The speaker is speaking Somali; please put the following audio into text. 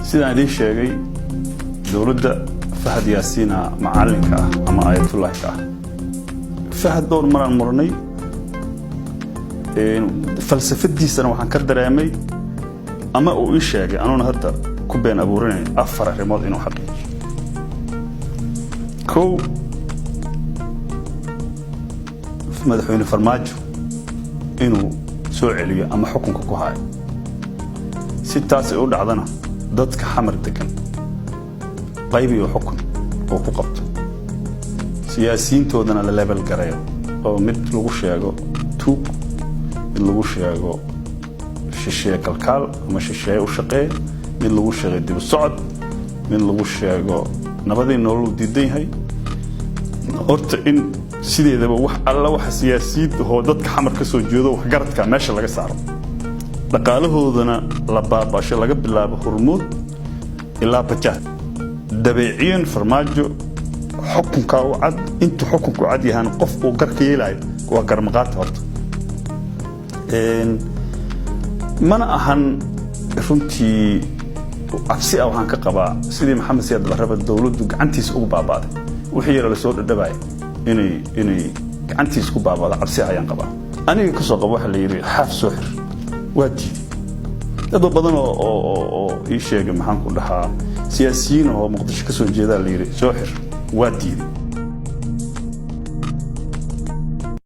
Sidaan idiin sheegay, dowladda Fahad Yaasiina macalinka ah ama aayatullaahi ka ah. Fahad dhowr maraan muranay, falsafadiisana waxaan ka dareemay ama uu ii sheegay, anuuna hadda ku been abuurinayn, afar arrimood inuu xaqiijiyo. Kow, Madaxweyne Farmaajo inuu soo celiyo ama xukunka ku hayo. Si taas ay u dhacdana, dadka Xamar degan qayb iyo xukun oo ku qabto, siyaasiyiintoodana la leebel gareeyo, oo mid lagu sheego tuug, mid lagu sheego shisheeye kalkaal ama shisheeye u shaqeeya, mid lagu sheego dibu socod, mid lagu sheego nabadii nolol diidan yahay. Horta in sideedaba wax alla waxa siyaasiyiin ahoo dadka Xamar ka soo jeedo, waxgaradka meesha laga saaro, dhaqaalahoodana la baabasho, laga bilaabo Hormuud ilaa Bajaad. Dabeeciyan Farmaajo xukunkaa u cad. Intuu xukunku cad yahaan, qof uu garka yeelayo waa garmaqaata. Horta mana ahan runtii cabsi ah. Waxaan ka qabaa sidii Maxamed Siyaad Barraba dowladdu gacantiisa ugu baaba'day, wixii yara lasoo dhadhabaaya inay gacantiisa ku baaba'do, cabsi ayaan qabaa. Aniga kasoo qabo, waxa la yidhi Xaaf soo xir, waa diiday. Dad badan oo ii sheegay, maxaan ku dhahaa, siyaasiyiin oo Muqdisho ka soo jeedaa la yidhi soo xir, waa diiday.